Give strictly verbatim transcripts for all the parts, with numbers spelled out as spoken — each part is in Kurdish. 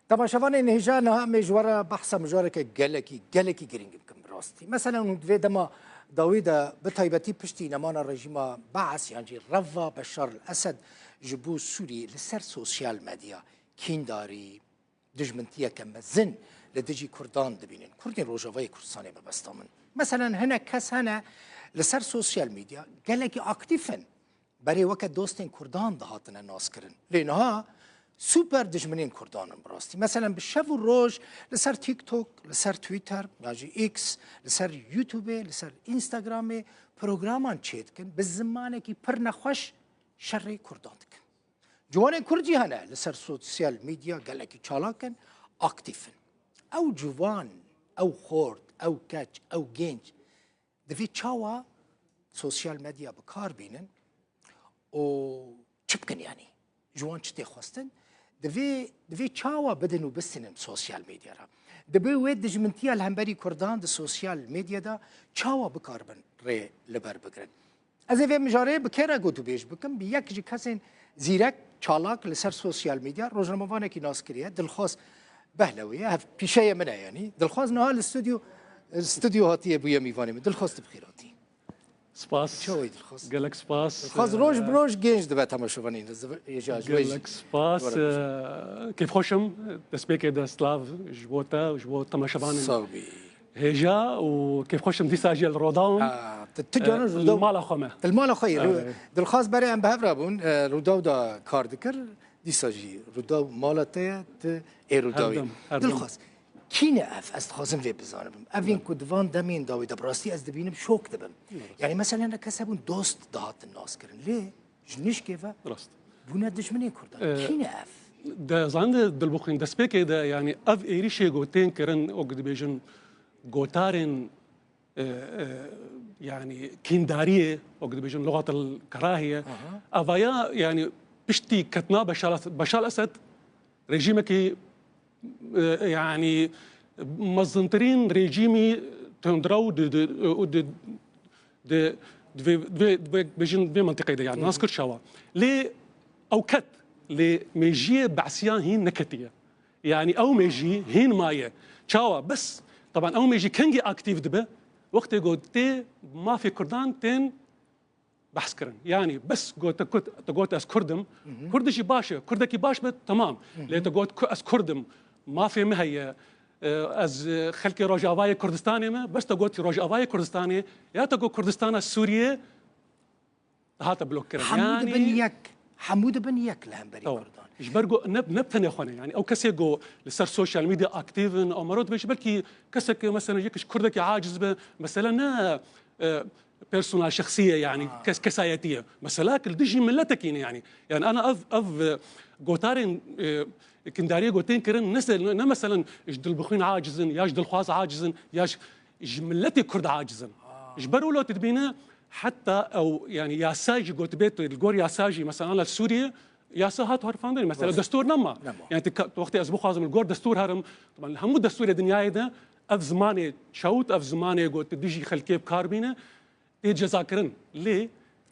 Temaşevanên hêja, niha em ê ji we re behsa mijareke gelekî, gelekî girîng bikin bi rastî. Meselen hûn di vê dema dawî de, bi taybetî piştî nemana rejîma Bees yan jî reva Beşar el Esed ji bo Sûriyê, li ser sosyal medya kîndarî, dijmintiyeke mezin li dijî Kurdan dibînin. Kurdên Rojavayê Kurdistanê mebesta min. Meselen hinek kes hene li ser sosyal medya gelekî aktîf in. Berê weke dostên Kurdan dihatine naskirin. Lê niha super dijminên Kurdan in bi rastî. Meselen bi şev û roj li ser TikTok, li ser Twitter, ya jî X, li ser YouTubeê, li ser Instagramê programan çêdikin, bi zimanekî pir nexweş şerê Kurdan dikin. Ciwanên Kurd jî hene li ser sosyal medya gelekî çalak in, aktîf in. Ew ciwan, ew xort, ew keç, ew genc divê çawa sosyal medya bi kar bînin û çi bikin, yanî ji wan çi tê xwestin? Divê, divê çawa bidin û bistînin sosyal medya re? Divê wê dijmintiya li hemberî Kurdan di sosyal medya de çawa bikaribin rê li ber bigirin? Ez ê vê mijarê bi kê re gotûbêj bikim? Bi yek ji kesên zîrek, çalak li ser sosyal medya, rojnamevanekî nas kiriye, Dilxwaz Behlewî ye, hevpîşeyê min e yanî. Dilxwaz niha li stûdyo, stûdyo hatiye bûye mîvanê min. Dilxwaz, tu bi xêr hatî. Spas. Çawa yî Dilxwaz? Gelek spas. Dilxwaz roj bi roj genc dibe temaşevanên hêja ji we jî. Gelek spas. Were. Kêfxweş im. Destpêkê de silav ji bo te û ji bo temaşevanên. Sax bî. Hêja û kêfxweş im dîsa jî li Rûdaw im. Ha, tu, tu caran Rûdaw. Li mala xwe me. Li mala xwe yî. Dilxwaz, berê em bi hev re bûn, e, Rûdaw da kar dikir. Dîsa jî Rûdaw mala te ye, tu ê Rûdawê. Her dem, her dem. Dilxwaz, kî ne ev? Ez dixwazim vê bizanibim. Evên ku di van demên dawî de bi rastî ez dibînim, şok dibim. Rast. Yanî mesela ne kes hebûn dost dihatin naskirin. Lê ji nişkê ve bûne dijminên Kurdan. Kî ne ev? De zanî Dilbixwîn, destpêkê de, yanî ev êrîşê ku tên kirin, wek dibêjin gotarên, e, e, yanî kîndariyê, wek dibêjin luxat el kerahiye, evaya, yanî piştî ketina Beşar, Beşar Esed rejîmekî, e, yanî mezintirîn rejîmî tundrew di, di, di, di, di vê, vê, vê, bêjin vê mentiqeyê de, yanî nas kir çawa. Lê ew ket, lê mêjiyê Beesiyan hîn neketiye. Yanî ew mêjî hîn maye. Çawa? Bes, teban ew mêjî kengî aktîf dibe? Wextê ku tê mafê Kurdan tên behs kirin. Yanî bes got, te got, te got ez Kurd im. Kurd jî baş e. Kurdekî baş be, temam. Lê te got ku ez Kurd im, mafê min heye, e, ez, e, xelkê Rojavayê Kurdistanê me, bes te got Rojavayê Kurdistanê, ya te got Kurdistana Sûriyê, hate blokkirin. Hemû dibin yek. Hemû dibin yek li hemberî Kurdan. Ji ber ku ne, ne bi tenê xwe ne. Yanî ew kesê ku li ser sosyal medya aktîf in, amaro dibêje, belkî kesek, mesela yek ji Kurdekî aciz be, mesela ne, e, persona şexsî ye, yanî kes, kesayetî ye. Mesela ki li dijî miletekî ne yanî. Yanî ana ev, ev, e, gotarên, e, kindariyê ku tên kirin, ne se-, ne, ne mesela ji Dilbixwîn aciz in, ya ji Dilxwaz aciz in, ya ji, ji miletê Kurd aciz in. Ji ber wilo tu dibîne heta ew, yanî yasa jî gotibê tu, li gor yasa jî, mesela ana li Sûriyê yasa hat harfandin, mesela destûr nema. Nema. Yanî tu ka-, wextê ez bixwazim li gor destûr herim, teban li hemû destûrê dinyayê de ev zimanê çewt, ev zimanê ku tu dijî xelkê bi kar bîne, tê cezakirin. Lê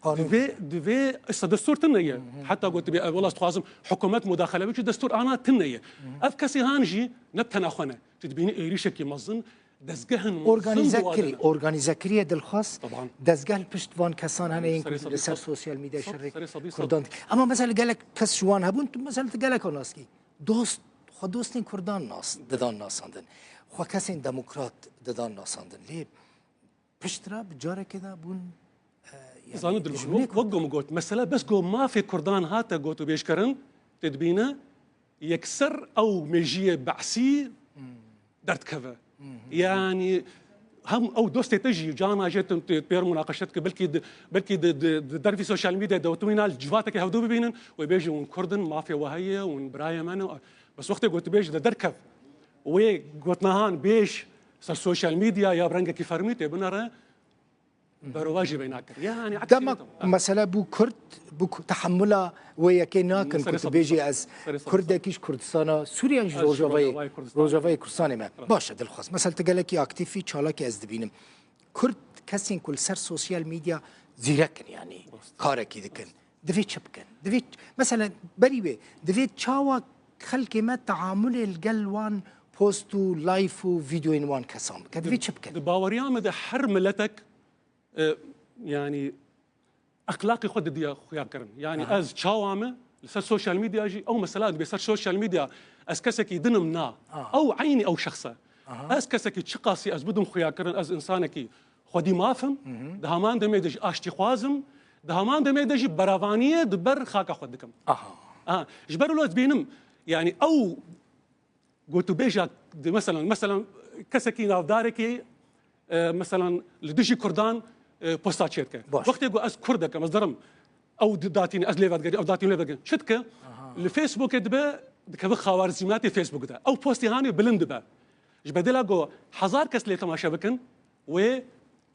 divê, divê esta destûr tune ye. Heta got divê, ev wela dixwazim hikûmet mudaxele bike, destûr ana tune ye. Ev kesê han jî ne bi tena xwe ne. Tu dibînî êrîşekî mezin, dezgehên mezin organize kirî, organize kiriye Dilxwaz. Dezgeh li pişt van kesan hene yên ku li ser sosyal medya şerê Kurdan dikin. Ama mesela gelek kes ji wan hebûn, tu mesela tu gelek nas kî. Dost, xwe dostên Kurdan nas, didan nasandin. Xwe kesên demokrat didan nasandin. Lê piştre bi carekê de bûn, e, yanî Zanî Dilbixwîn, wek ku min got, mesele bes ku mafê Kurdan hate gotûbêjkirin, tê dibîne yekser ew mêjiyê Beesî derdikeve. Yanî hem ew dostê te jî, cana jê tu, tu pêr munaqeşe dike, belkî di, belkî di, di, di dervî sosyal medya de tu wîna li civatekê hevdu bibînin, wê bêjin hûn Kurd in, mafê we heye, hûn birayê me ne. Bes wextê ku tu bêjî de derkev, wê gotnahan bêj ser sosyal medya ya bi rengekî fermî tê binere, berovajî vê nakir. Yanî Dema mesele bû Kurd, bû ku-, tehemula wê yekê nakin ku tu bêjî ez Kurdekî ji Kurdistana Sûriye, ji Rojavayê, Rojavayê Kurdistanê me. Baş e Dilxwaz. Mesela tu gelekî aktîfî, çalakî ez dibînim. Kurd kesên ku li ser sosyal medya zîrek in, yanî karekî dikin. Divê çi bikin? Divê, mesela berî wê, divê çawa xelkê me teamulê li gel wan post û live û vîdeoyên wan kesan bike? Divê çi bikin? Di baweriya me de her miletek, e, yanî exlaqê xwe didiya xuya kirin. Yanî Aha. ez çawa me li ser sosyal medya jî ew mesela dibe ser sosyal medya ez kesekî din im na. Aha. Ew eynî ew şexs e. Aha. Ez kesekî çiqasî ez bidim xuya kirin, ez insanekî xwedî maf im, Hı hı. di heman demê de jî aştîxwaz im, di heman demê de jî beravaniyê di ber xaka xwe dikim. Aha. Aha. Ji ber wilo ez dibînim, yanî ew gotûbêja di, meselan, meselan, kesekî navdarekî, e, meselan, li dijî Kurdan, e, posta çêdike. Baş. Wextê ku ez Kurdek im, ez dirim, ew di-, datîne, ez lê vedigerî, ew datîne lê vedigerî. Çi dike? Aha. Li Facebookê dibe, dikeve xawarizmiyatê Facebook de. Ew postê hanê bilind dibe. Ji bedela ku hezar kes lê temaşe bikin, wê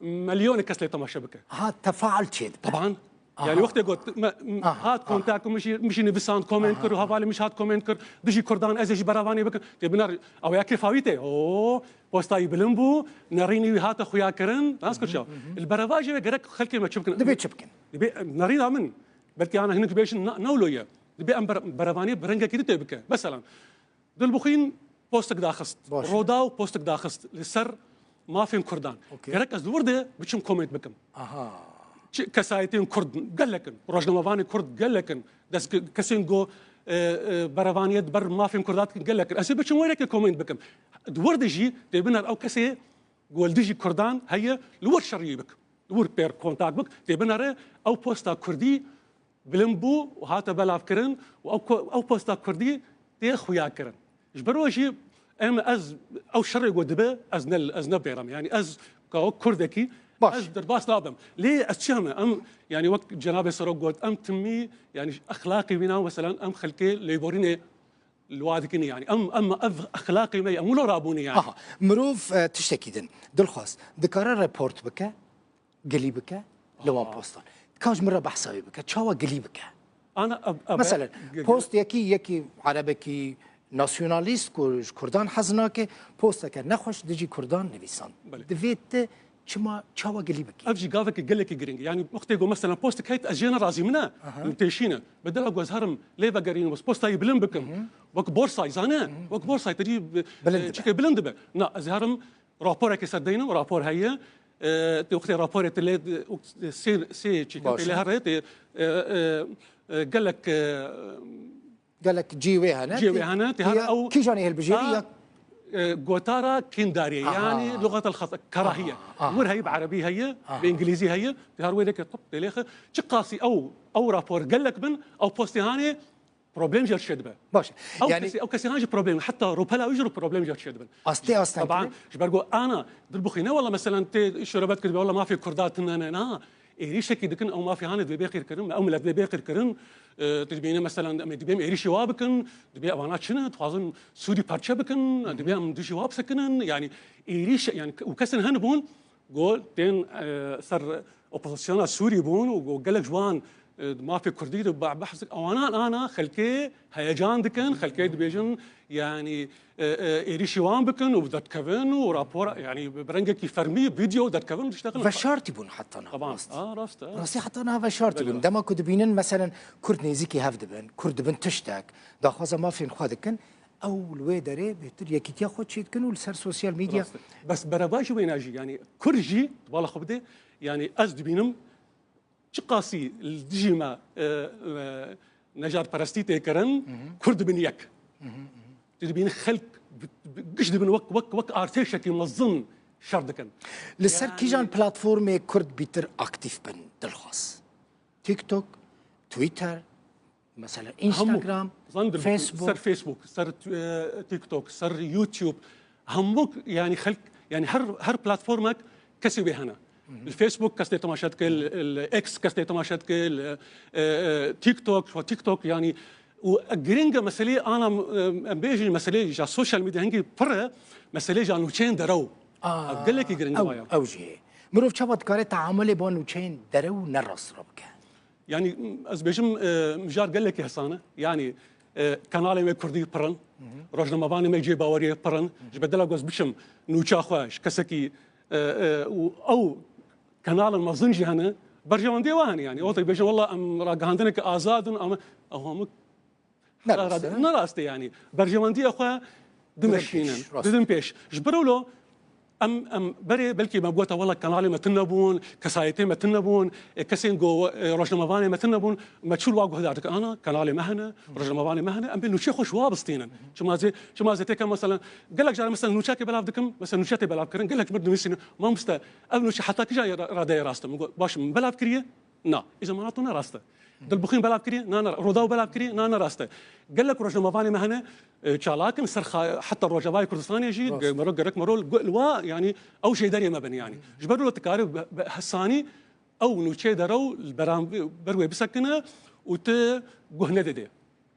milyonê kes lê temaşe bike. Ha, tefaul çêdibe. Taban. Aha. Yani wextê got, me, m-, Aha, hat aha. kontak, min jî, min jî nivisand, comment Aha, kir û aha. hevalê min jî hat comment kir, dijî Kurdan, ez ê jî beravanê bikim. Tê binar, ew ya kêfa wî tê. Oo, postayî bilind bû, nerînî wî hate xuya kirin. Nas kir çaw. Li berevajê ve gerek xelkê me çi bikin? Dibê çi bikin? Dibê, nerîna min, belkî ana hinek bêjin, na, ne wilo ye. Dibê em ber-, berevanê bi rengekî din tê bike. Meselan, Dilbixwîn postek daxist. Baş. Rodaw postek daxist. Li ser mafên Kurdan. Okey. Gerek ez li wir de biçim komênt bikim. Aha. Çi kesayetên Kurd gelek in. Rojnamevanê Kurd gelek in. Dest ke-, kesên go, e, e, berevaniyê di ber mafên Kurdan dikin gelek in. Ez ê biçim wê reke komênt bikim. Di wir de jî tê biner ew kesê go li dijî Kurdan heye, li wir şerî bik. Li wir pêr kontak bik. Tê binere ew posta Kurdî bilind bû û hate belavkirin û ew ko-, ew posta Kurdî tê xuya kirin. Ji ber wê jî em, ez, ew şerê ku dibe, ez ne, ez nebêram. Yani ez ka wek Kurdekî, Baş. ez derbas nabim. Lê ez çi heme, em, yani wek Cenabê Serok got, em timî, yani exlaqê wîna, meselan, em xelkê lêborînê li wa dikin yani. Em, em ev exlaqê me ye, em wilo rabûne yani. Aha, mirov, e, tiştekî din. Dilxwaz, dikare report bike, gilî bike li wan Aha. postan. Ka ji min re behsa wê bike, çawa gilî bike? Ana, ab-, ab-, Meselen, ge-, ge- post yekî, yekî erebekî nasyonalîst ku ji Kurdan hez nake, posteke nexweş dijî Kurdan nivîsand. Belê. Divê tu çima, çawa gilî bikî? Ev jî gaveke gelekî giring e. Yani wextê ku mesela postek heyt ez jê ne razî min e, Aha. min têşîne. Bedela ku ez herim lê vegerînim, ez postayî bilind bikim. Hı hı. Wek borsayî zane, Hı hı. wek borsayî te jî, Bilind e, dibe. çike bilind dibe. Na, ez herim Raporekê ser deynim, rapor heye. E, tu wextê raporê tu lê, sê, sê çîka Baş. tu lê here, tu, e, e, e, gelek, e, Gelek cî wê hene. cî wê hene, tu her Ya ew kîjanê hilbijêrî Ha, ya e, gotara kêndariyê, Aha. yani lugat el-xet-, kerahiye. Aha, aha. Wir heye bi erebî heye, Aha. bi îngilîzî heye, tu her wê deke top, tu lê xe. Çi qasî ew, ew rapor gelek bin, ew postê hanê, Problem jî çêdibe. Baş. Ew Yani kesî, ew kesî han jî problem, heta rûpela wî jî rû-, problem jî çêdibin. Astê asteng Taban, kirin. ji ber ku ana, dilbixwîne, wala, meselan, tê şerobet kiribe, wala, mafê Kurda tune ne, na. Êrîşekî dikin, ew mafê hanê divê bê qîrkirin, ew milet divê bê qîrkirin. E, tu dibîne, meselan, em ê dibê em êrîşî wa bikin, dibê evana çi ne, dixwazin Sûrî parçe bikin, dibê em dijî wa bisekinin. Yani êrîş, yani, û kesên hen bûn, Go tên, e, ser opozisyona Sûrî bûn û go gelek ji wan, e, mafê Kurdî de be-, behs dik-, ewana ana xelkê heyecan dikin, xelkê dibêjin, yani, e, e, êrîşî wan bikin û derdikevin û rapor, yani, bi rengekî fermî, vîdeo derdikevin, tiştekî. Veşartî bûn heta niha Taban. rast. A, rast e. Rastî heta niha veşartî Belê bûn. rast. Dema ku dibînin, meselen, Kurd nêzîkî hev dibin, Kurd dibin tiştek, daxwaza mafên xwe dikin, Ew li wê derê bêtir yekîtiya xwe çêdikin û li ser sosyal medya Rast e. Bes berevajî wêna jî, yani Kurd jî, bala xwe bide, yani ez dibînim çiqasî li dijî me, e, e, nejadperestî tê kirin, Hı hı. Kurd dibin yek. Hı hı, hı hı. Tu dibînî xelk bi, bi, giş dibin wek, wek, wek artêşekî mezin şer dikin. Li ser Yani kîjan platformê Kurd bîtir aktîf bin, Dilxwaz? TikTok, Twitter, Mesela Hemû. Instagram, Zanî, Facebook. ser Facebook, ser, e, TikTok, ser YouTube, hemû, yani xelk, yani her, her platformek kesê wê hene. Hı hı. Li Facebook kes tê temaşe dike, li, li X kes tê temaşe dike, li, e, e, TikTok, TikTok, yani, û giring e meselê ana, e, em bêjin meselê ja sosyal medya hingî pir e, meselê ja nûçeyên derew. Aa, Ev gelekî giring e ew, waya. ew jî heye. Mirov çawa dikare teamulê bo nûçeyên derew ne rast re bike? Yani, ez bêjim, e, mijar gelekî hesane. Yani, e, kanalê me kurdî pir in, Hı hı. rojnamevanê me cê baweriyê pir in. Hı hı. Ji bedela ku ez biçim nûça xwe ji kesekî, e, e, û ew kanalên mezin jî hene, berjewendiyê we hene yani. Ew dibêjin, "Wela em ragihandineke azad in, ama ew hemû Ne rast e. Ne rast e yani. Berjewendiya xwe dimeşînin, didin pêş. Didin pêş. Ji ber wilo em, em berê belkî me gota wela kanalê me tune bûn, kesayetê me tune bûn, e, kesên go, e, rojnamevanê me tune bûn, me çû wa guhdar dikin. Ana, kanalê me hene, rojnamevanê me hene, em bê nûçeyê xwe ji wa bistînin. Çima zê, çima zê têke mesela, gelek caran mesela nûçeyekê belav dikim, mesela nûçe tê belav kirin, gelek mir dinivîsînin, mamoste, ev nûçe heta kîja ra-, radeyê rast e? Min got, baş e, min belav kiriye? Na. Îca mana to ne rast e. Dilbixwîn belav kiriye? Na, ne. Rodaw belav kiriye? Na, ne rast e. Gelek rojnamevanê me hene, e, çalak in, ser xa-, heta Rojavayê Kurdistanê jî, ge-, mero, gerek mero li wa, yani, ew jêderê me bin, yani. Ji ber wilo tu karî bi, bi hesanî ew nûçeyê derew li beram-, ber wê bisekine û tu guh nedidê.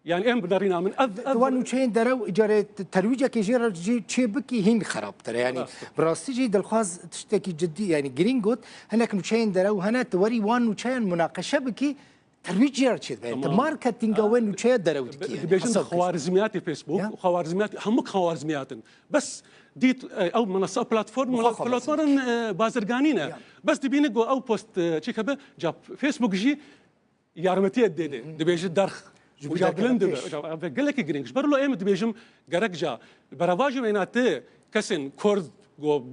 Yani, em bi nerîna min ev, ev Di wan nûçeyên derew îcarê t-, terwîcekê jê re jî çê bikî hîn xerabtir e. Yani, Rast e. Bi rastî jî Dilxwaz tiştekî cidî, yani, girîng got. Hinek nûçeyên derew hene, tu werî wan nûçeyan munaqeşe bikî, terwîc jê re çêdibe. Yani, tu Tamam. marketinga wê nûçeya derew dikî, yani. Dibêjin Hesab kir. Xwarizmiyatê Facebook, Ya. xwarizmiyatê, hemû xwarizmiyat in. Bes dît, e, ew menasa platform, Bi xwe xwe platform, e, bazirganî ne. Ya. Bes dibîne ku ew post, e, çêke be, ca Facebook jî yarmetiyê dê de. Dibêje derx. Ji Û vî ca derkeve bilind dibe. pêş. Ca, ve gelekî girîng. Ji ber lo êm dibêjim gerek ca berevajî wêna te kesên Kurd go,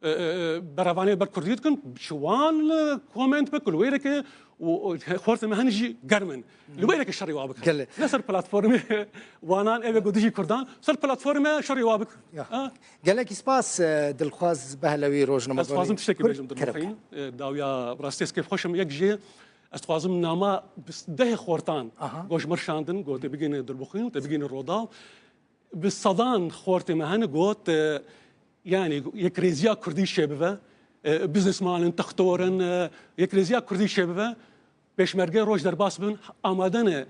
e, e, e, berevanê ber Kurdî dikin, ji wan, e, koment bik, li wê reke û, û xortê me hene jî germ in. Li wê reke şerê wa bikin. Gele. Ne ser platformê wanan eve go dijî Kurdan, ser platformê şerê wa bik. Ya. Ha? Gelekî spas, e, Dilxwaz Behlewî, rojnamevanê Ez dixwazim tiştekî Kurd. bêjim Kerem. Dilxwaz. E, dawiya rastî ez kêfxweş im. Yek jê ez dixwazim nama bi dehê xortan Aha. go ji mir şandin, go tê bigihîne Dilbixwîn û tê bigihîne Rodaw. Bi sedan xortê me hene got, e, yani yekrêziya Kurdî çêbibe, e, biznesman in, textor in, e, yekrêziya Kurdî çêbibe, pêşmergeyê roj derbas bin, amade ne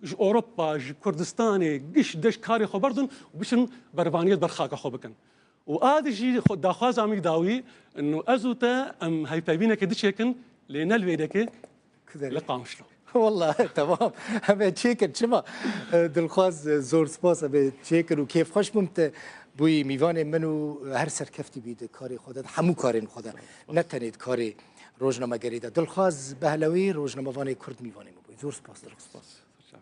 ji Ewropa, ji Kurdistanê, giş deş karê xwe berdin û biçin bervaniyê ber xaka xwe bikin. Û a di jî xwe daxwaza min dawî, ino ez û te em hevpeyvîneke diçêkin, lê ne li vê dekê, Kuderê. li Qamişlo. Wallah, temam. Em ê çêkin, çima? E, Dilxwaz, e, zor spas, em ê çêkin û kêfxweş bûm te bûyî mîvanê min û her serkeftî bî di karê xwe de, di hemû karên xwe de. Ne tenê di karê rojnamegerî de. Dilxwaz Behlewî, rojnamevanê Kurd mîvanê min bûyî. Zor spas, Dilxwaz. Spas.